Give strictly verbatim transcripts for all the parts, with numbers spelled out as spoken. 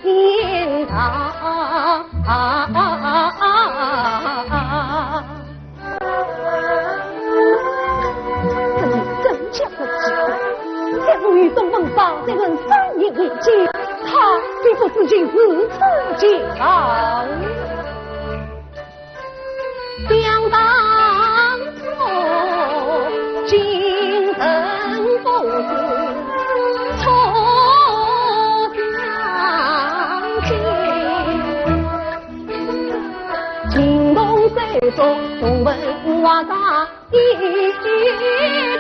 天堂。这人真假不知道，假如与东门宝这人三人一起，他岂不知情如此巧？想当初，京城公子出相见，惊动手中东门外上一片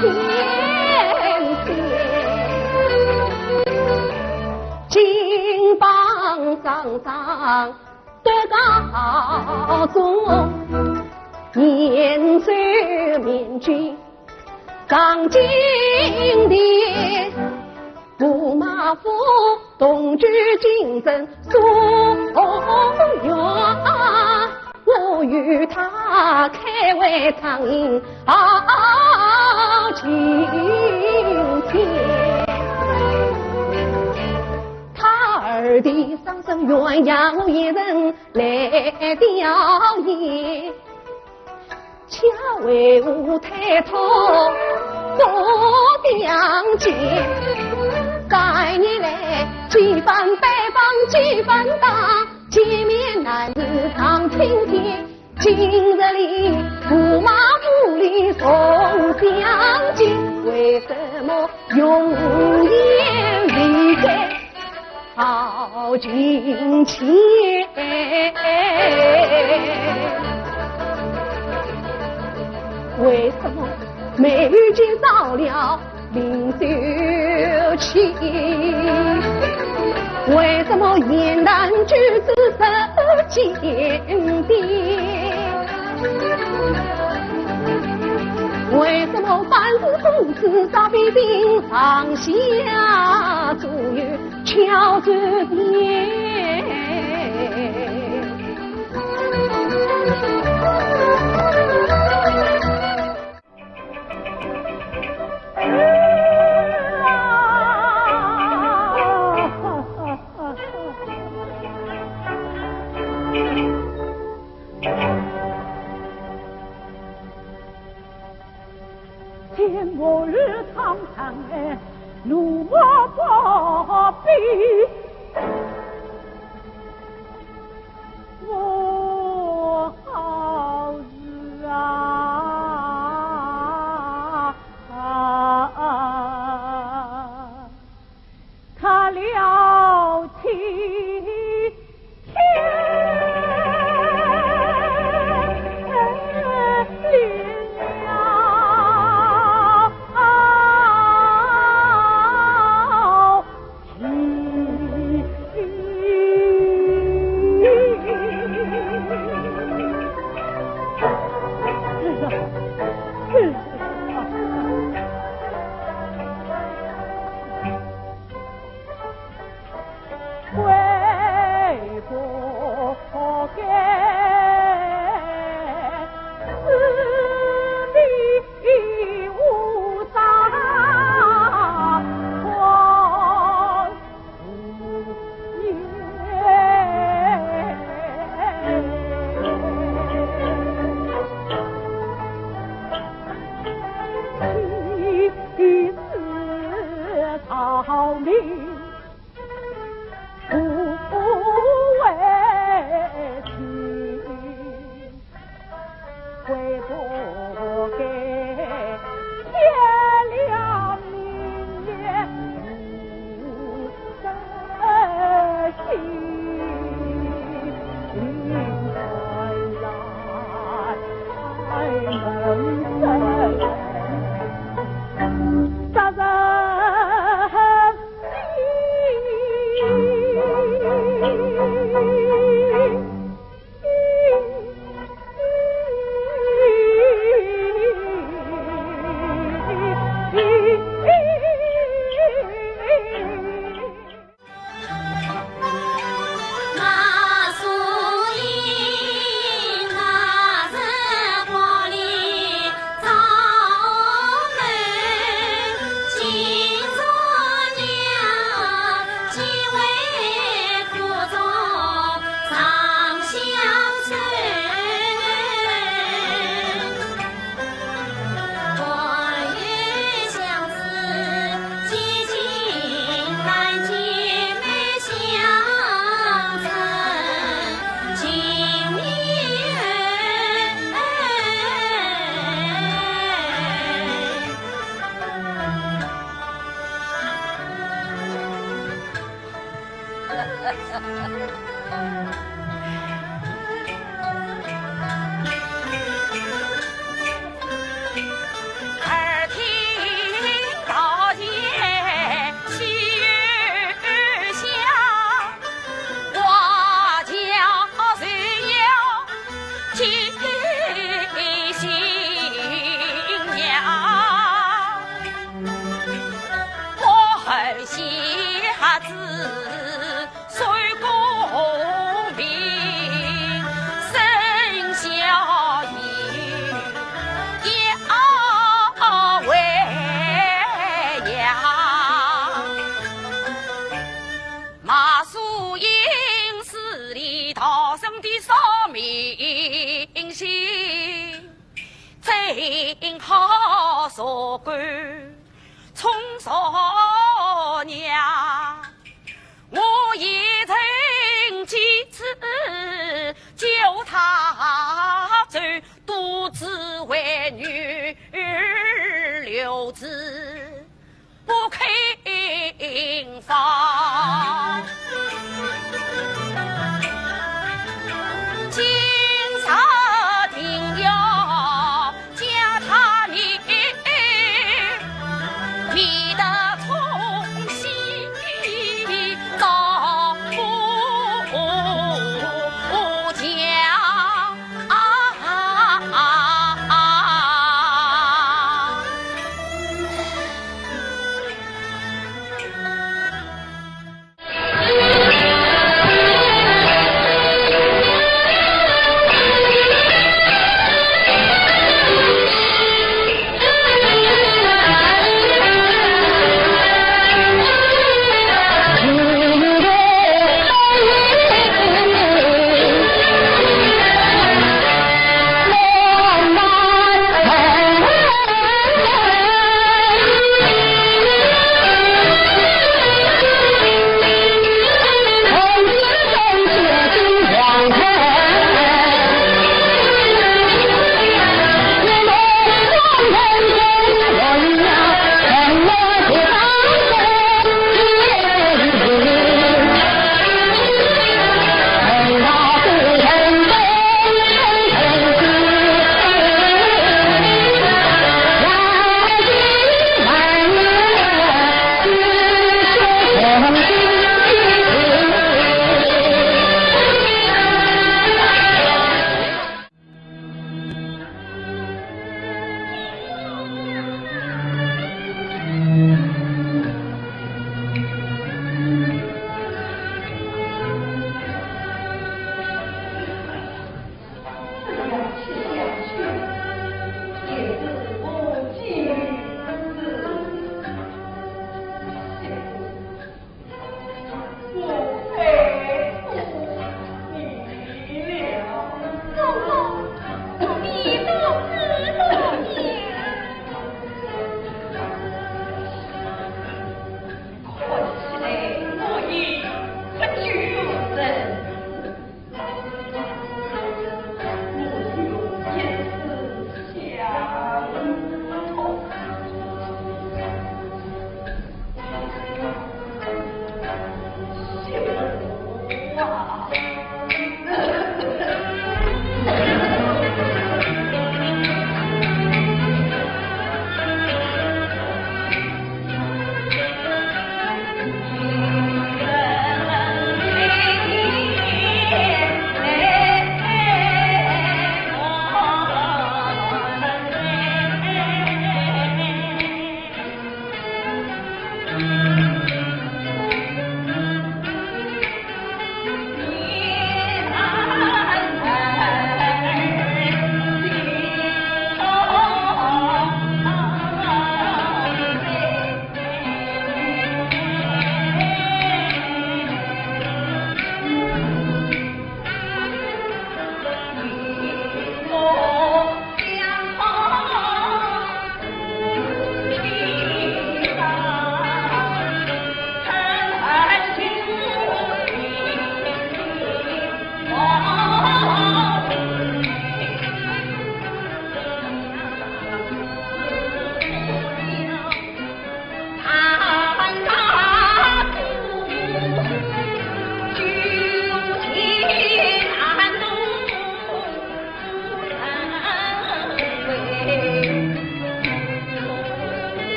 天，金榜上上 得高中，年岁明君上金殿，驸马府同居京城书院，我与他开为长饮好景天。他二弟双生鸳鸯，我一人 来吊唁，恰为吴太托不相见。三年来，几番拜访几番打，见面难如上青天。今日里驸马府里重相见，为什么容颜未改 好景天。为什么眉间着了明月情？为什么言谈举止是见底？为什么凡事公事早必定上下左右 巧之间。天无日长长哎，怒目不比。我好日啊！ 他了天了情。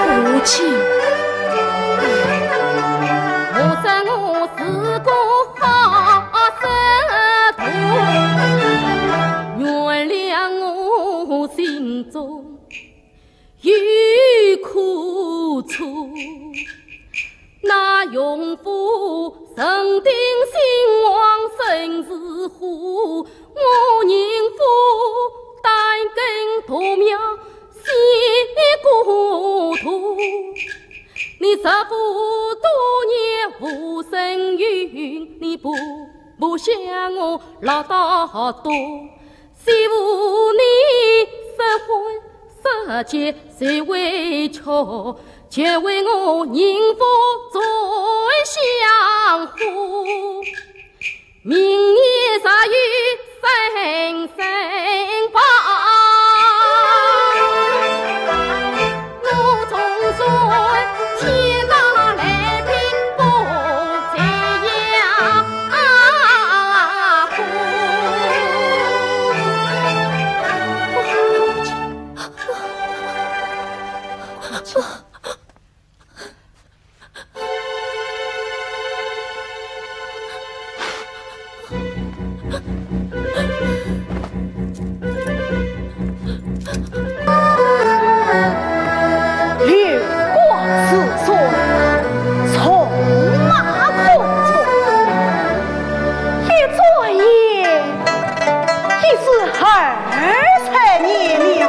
父亲。我说我是个好色徒，原谅我心中 有苦楚。那荣府人丁兴旺真是福，我宁府单根独苗先孤独。你十五多年无身孕，你不，不想我老大多。 谁无你失婚失节谁为巧，却为我宁府最享福。明年若有生生吧，我总算天大来宾不在呀。 流光似水，从马可冲。一转眼，已是二十年了。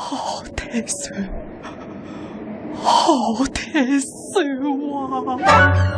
好难受，好难受啊！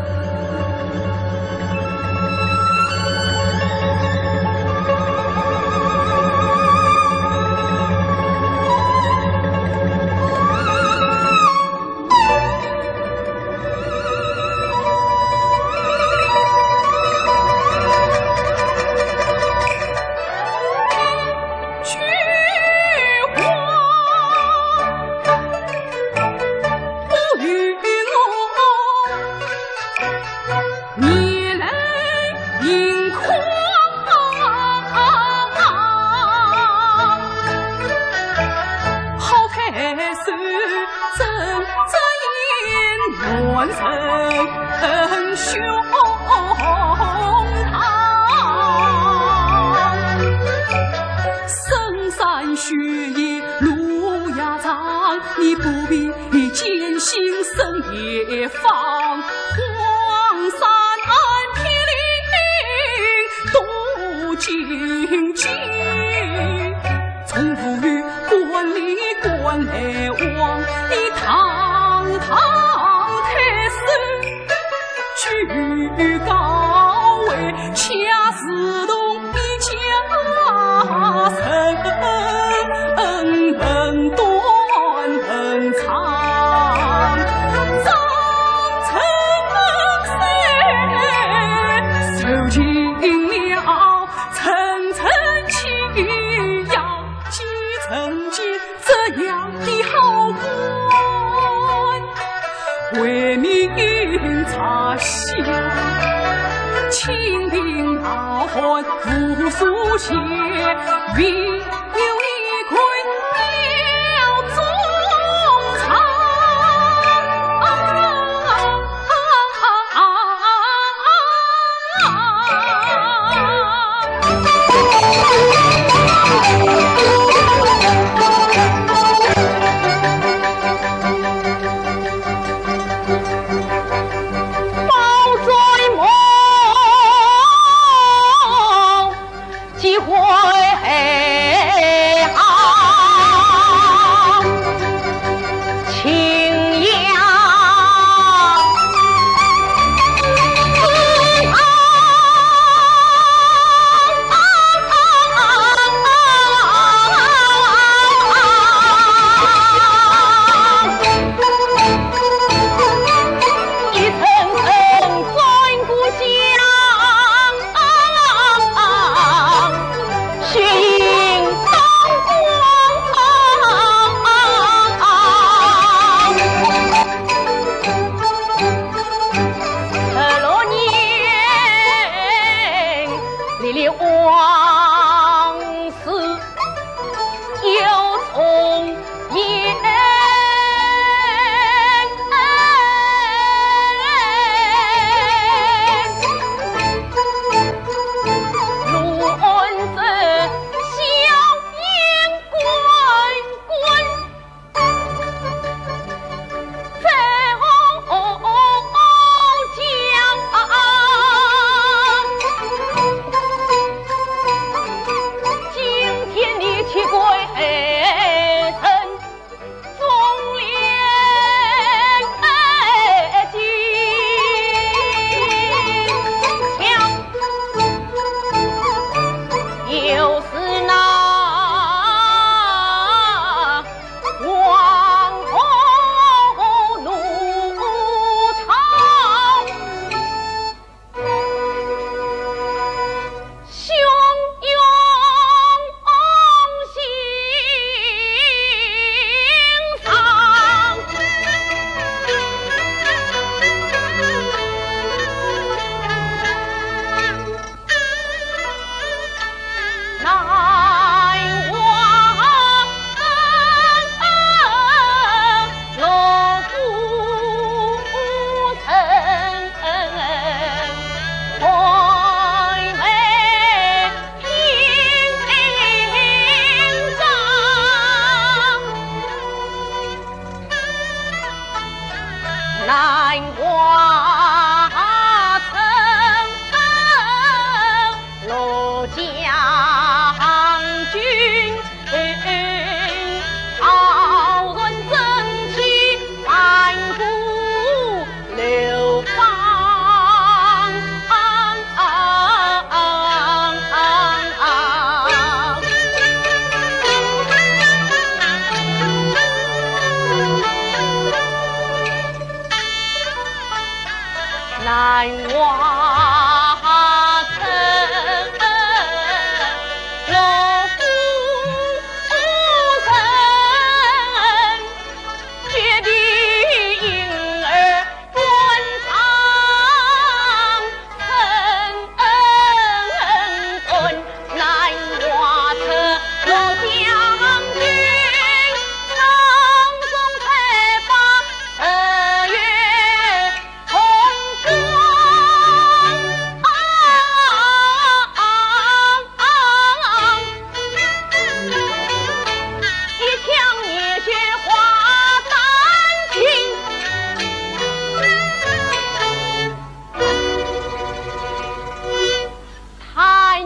但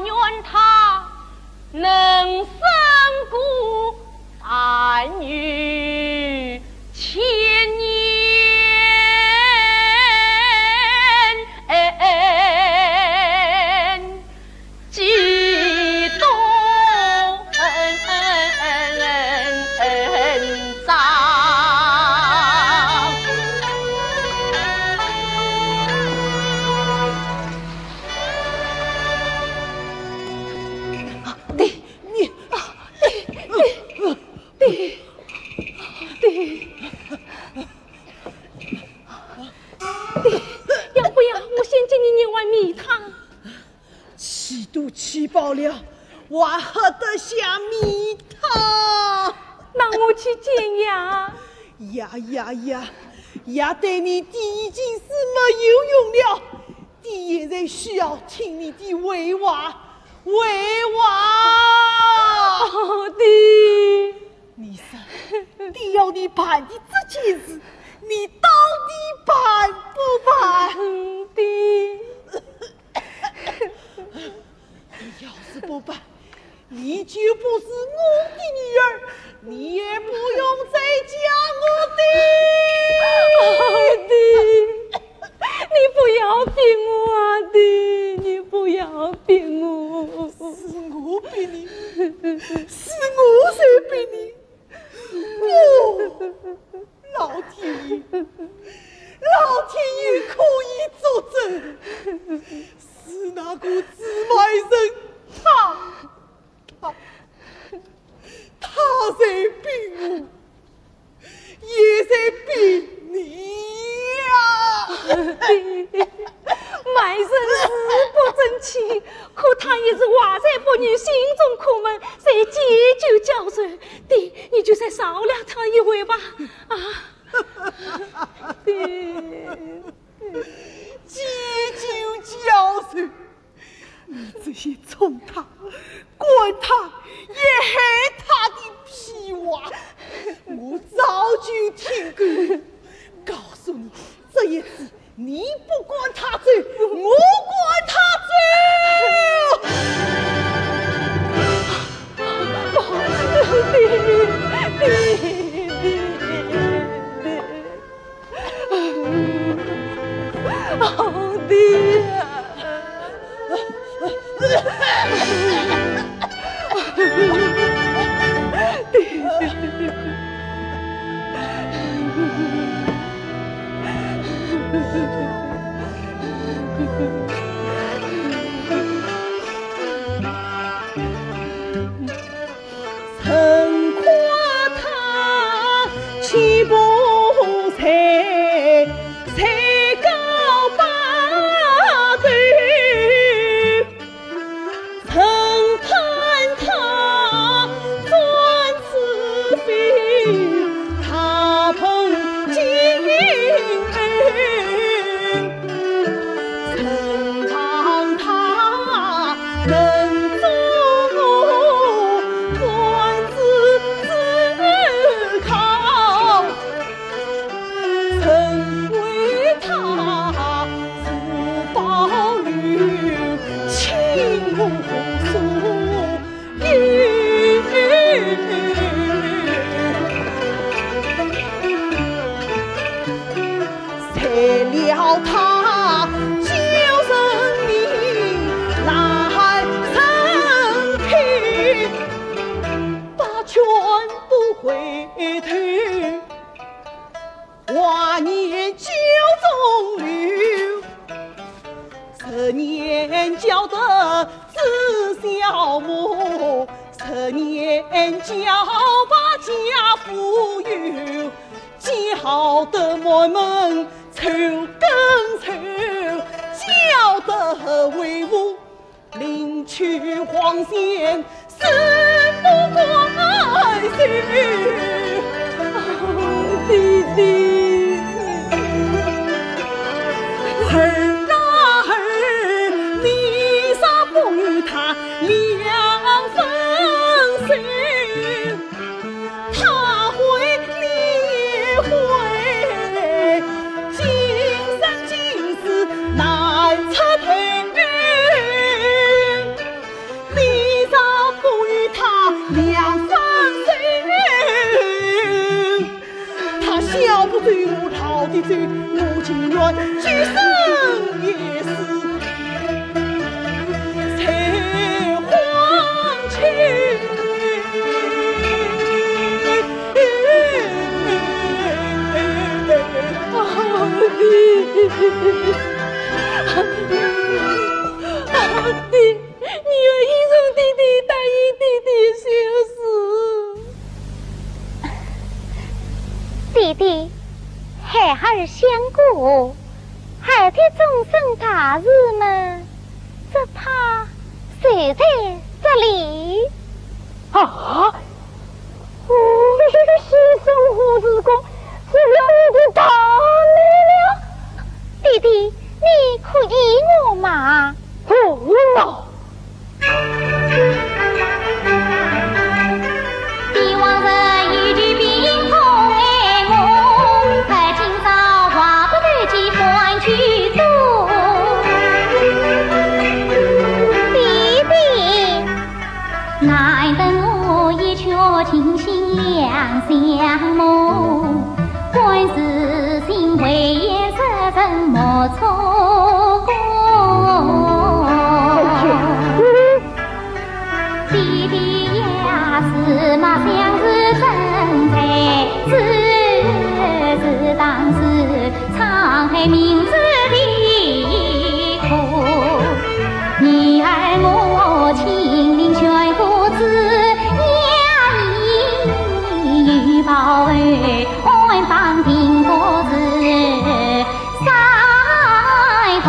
愿他能胜过单于千年。几多遭。爹，你，爹，爹，爹，爹，爹，要不要我先给你热碗米汤？ 气都气饱了，还喝得下米汤？那我去煎药。呀呀呀，药对你爹已经是没有用了，爹现在需要听你的回话，回话。哦，爹。你说，爹要你办的这件事，你到底办不办？嗯，爹。 你要是不办，你就不是我的女儿，你也不用再嫁我的。哦，爹，你不要逼我啊，爹，你不要逼我。是我逼你，是我在逼你。不， 老天爷，老天爷可以作证，是那个朱买臣，他，他，他在逼我，也在逼你呀。爹，买臣是不争气，可他也是怀才不遇，心中苦闷，才借酒浇愁。爹，你就再饶了他一回吧。啊。 爹。借酒浇愁，你这些宠他、管他、也害他的屁话，我早就听够了。告诉你，这一次你不管他走，我管他走。爹，爹，爹，爹。 哦，爹。教得子小母，十年教把家富有，教得满门抽更抽，教得为父领取皇衔，事不关心。弟弟。 儿啊儿，你若不与他两分手，他会理会，今生今世难出头。你若不与他两分手， 他小不走，我老的走，我情愿九死一生在黄泉。啊，弟，啊，弟。 女儿已从弟弟答应弟弟休书。弟弟，孩儿想过，孩儿终身大事嘛，只怕就在这里。啊？ 我这个牺牲护士工，是了你的大命了。弟弟，你可依我嘛？不依我。帝王人与地并共爱我，而今朝话不投机半句多。弟弟。 难得我一觉清醒两相梦，观世心唯愿实真莫错过。弟弟呀，是嘛相思真在，只是当时 沧海明珠的苦，女儿我亲临悬河之崖，以宝贝安放定国之山河。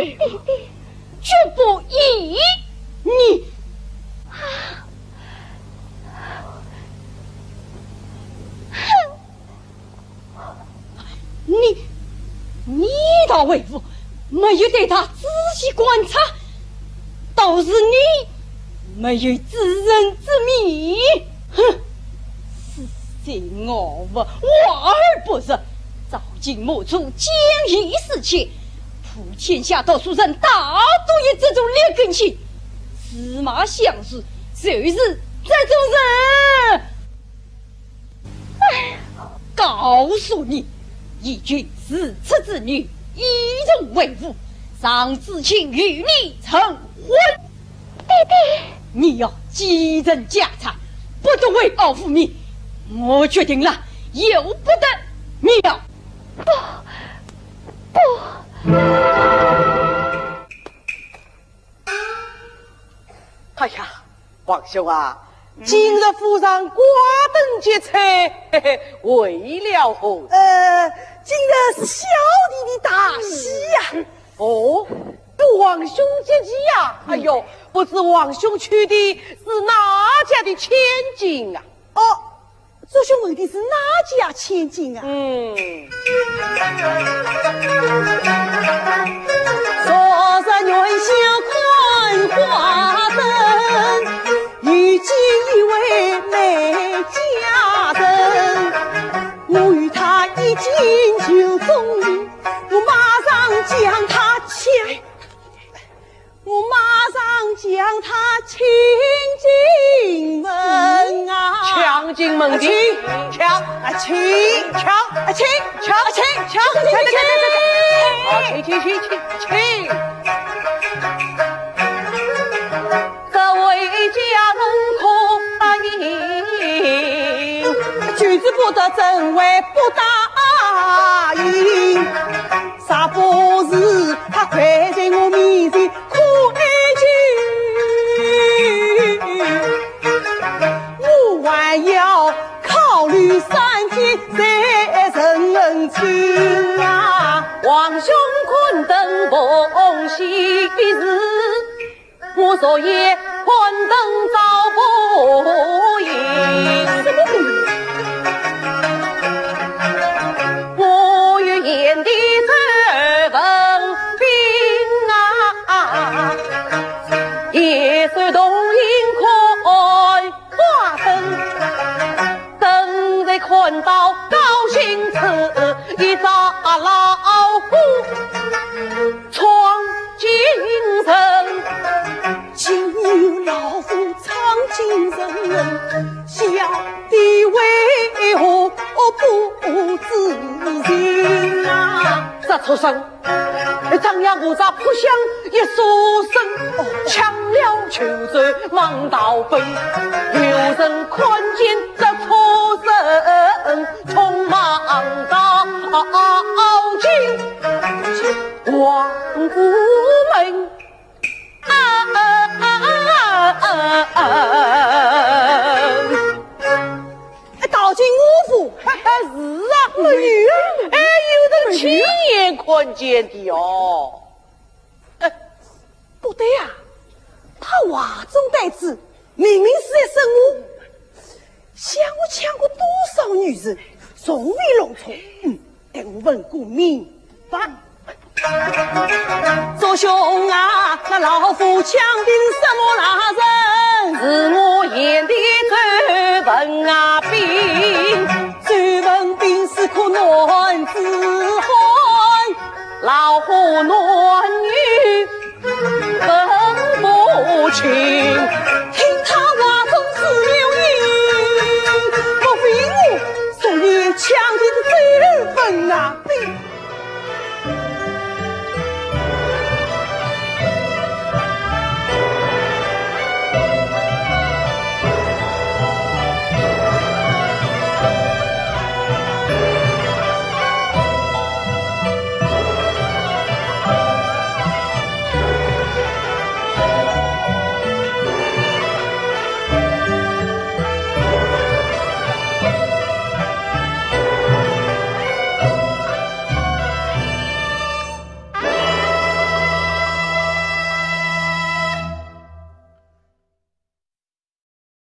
绝不依你。你，你倒为父没有对他仔细观察，倒是你没有知人之明。哼，是谁我父，我儿不是，早经母主将以死去，普天下读书人大都有这种劣根性，司马相如就是这种人。 告诉你，依君如此之女，以人为伍，尚子卿与你成婚。爹爹，你要继承家产，不得为爱父命。我决定了，由不得你了。不，不。哎呀， 王兄啊，今日府上挂灯结彩，嘿嘿，为了何事？呃，今日是小弟的大喜呀。哦，王兄结义呀？哎呦，不知王兄娶的是哪家的千金啊？哦， 周兄问的是哪家千金啊？嗯。昨日元宵看花灯，遇见一位美佳人，我与她一见就中意，我马上将她抢。 我马上将她请进门啊！抢进门的，请，抢，啊，请，抢，啊，请，抢，啊，请，抢，抢，抢，抢，抢，抢，抢。好，请，请，请，请，请。这位佳人可答应？君子不得，怎会不答应？ 啥不是她跪在我面前苦哀求，我还要考虑三天才成亲啊！王兄看灯逢喜事， 我昨夜看灯照不应。我与贤弟周文宾啊，夜宿洞庭看花灯。 等闲看到高兴处，一只老虎闯进城。竟有老虎闯进城，小弟为何不知情啊？这畜生！ 张牙舞爪扑向一所僧，抢了求转望道边。有人看见这畜生，匆忙到近，王府门。啊啊啊啊啊！ 哎，道情我府。哎，是啊。没有啊。哎，有人亲眼看见的哦。哎，不对啊，他话中带刺，明明是在说我。想我抢过多少女人，从未弄错。嗯， 待我问个明白。周兄啊，那老虎抢定什么人？是我贤弟周文宾。周文宾是个男子汉，老虎男女 分不清。听他话中似有影，莫非我昨夜抢定的周文啊？